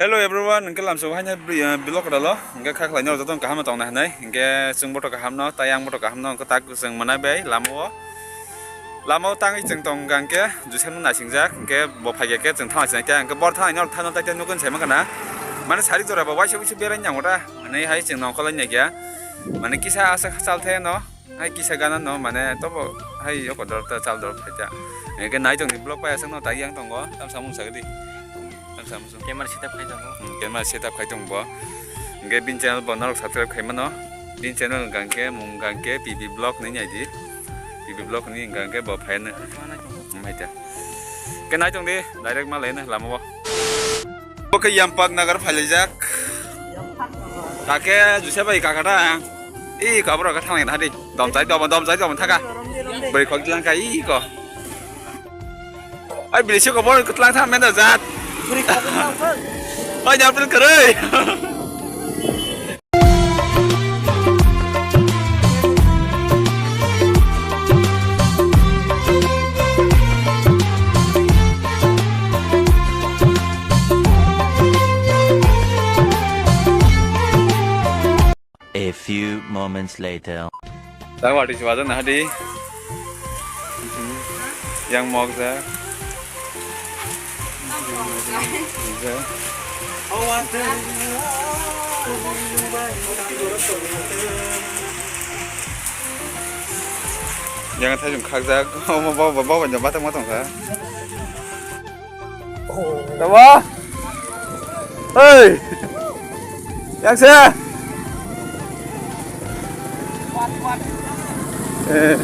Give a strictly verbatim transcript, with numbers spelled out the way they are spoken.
Hello everyone, hwnkhe lamsao haino bri-, eh, vlog ralo, hwnkhe kha khlainai rok jotono kaham tongna hinwi, hwnkhe chwng boto kaham no, tei ang boto kaham no, hwnkhe tak chwng manai bai lama o. Lama o tangwi chwng tong hwnkhe, Joseph no naisingjak, hwnkhe bo phaikha khe chwng thangna sinai khe, hwnkhe bor thangnaino thano tai tai nukun sai mankha na. Mane sarik jora bo waisa waisa berai nang ora, hinwi hai chwng nongkhorlai nai khe. Mane kisa aswk chal the no. Hai kisa gana no mane tobo hai yoko dor ta chal dor phaita. Eke nai tongni vlog pai aswk no tai yang tongo. Tam samung sagdi. Tam samung sung. Camera setup khai tongo. Hmm, camera setup khai tongo bo. Hingke bin channel bo norok subscribe khai mano. Bin channel hingka hingke mung hingka hingke P B vlog ni nai di. P B vlog ni hingka hingke bo phai no. Hmm, hai ta. Ke nai tong di direct ma lai no lama bo. Bo khe Yampak Nagar phailaijak. Kake Joseph bai kakata. Ih, kabur ka thang na di. Dom chai dom, dom chai dom thaka. Beri khok lang kai ih ko. Ai beri si ko bor tlang thang menda jat. Ai japil kare. A few moments later. Tang wati si wajan hadi. Yang mok ja. Yang thai jung khak ja. Omo bo bo bo jung batak ma tong kha. Tamo? Hei! Yang se? Eh.